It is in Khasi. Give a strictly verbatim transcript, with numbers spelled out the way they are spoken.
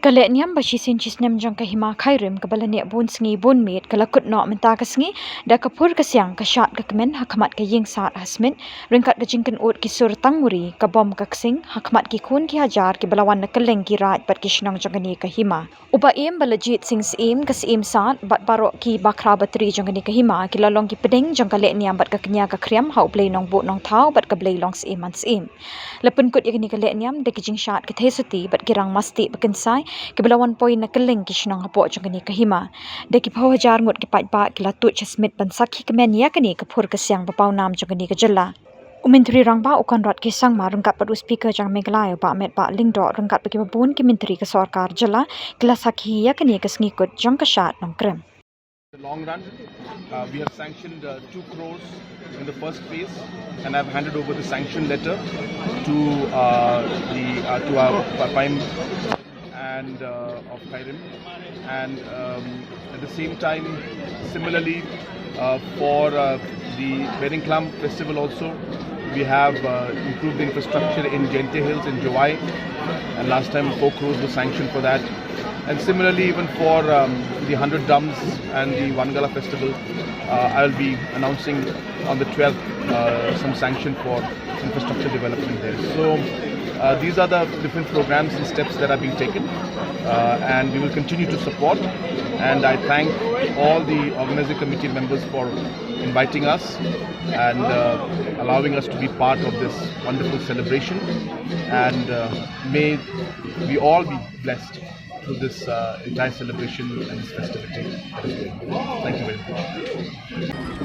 Ka lehniam ba shisien shisnem jong ka Hima Khyrim kaba la neh bun sngi bun miet ka la kut noh mynta ka sngi da ka phur ka siang ka shad ka kmen ha khmat ka ïing sad ha Smit ryngkat ka jingkynud ki sur tangmuri, ka bom ka ksing ha khmat ki khun ki hajar kiba la wan na kylleng ki raid bad ki shnong jong kane ka hima. U Bah Ïem Balajied Sing Syiem, ka Syiem Sad bad baroh ki bakhraw batri jong kane ka hima ki la long ki pdeng jong ka lehniam bad ka kñia ka khriam ha U Blei Nongbuh Nongthaw bad ka Blei Longsyiem Mansyiem. La pynkut ïa kane ka lehniam da ki jingshad ka theisotti bad ki rang mastieh ba kynsai kiba la wan poi na kylleng ki shnong hapoh jong kane ka hima. Da ki phew hajar ngut ki paidbah ki la tuid sha Smit ban sakhi kmen ïa kane ka phur ka siang ba pawnam jong kane ka jylla. U Myntri Rangbah u Conrad K Sangma ryngkat bad u Speaker jong Meghalaya u Bah Metbah Lyngdoh ryngkat bad kiba bun ki myntri ka sorkar jylla ki la sakhi ïa kane ka sngi kut jong ka shad Nongkrem. The long run, uh, we have sanctioned uh, two crores in the first phase, and I've handed over the sanction letter to uh, the uh, to our Prime and uh, of Khyrim, and um, at the same time, similarly uh, for uh, the Beringklam festival also, we have uh, improved the infrastructure in Jaintia Hills in Jowai, and last time four crores was sanctioned for that. And similarly, even for um, the hundred Drums and the Wangala Festival, uh, I'll be announcing on the twelfth uh, some sanction for infrastructure development there. So uh, these are the different programs and steps that are being taken, uh, and we will continue to support. And I thank all the organizing committee members for inviting us and uh, allowing us to be part of this wonderful celebration. And uh, may we all be blessed through this uh, entire celebration and this festivity. Thank you very much.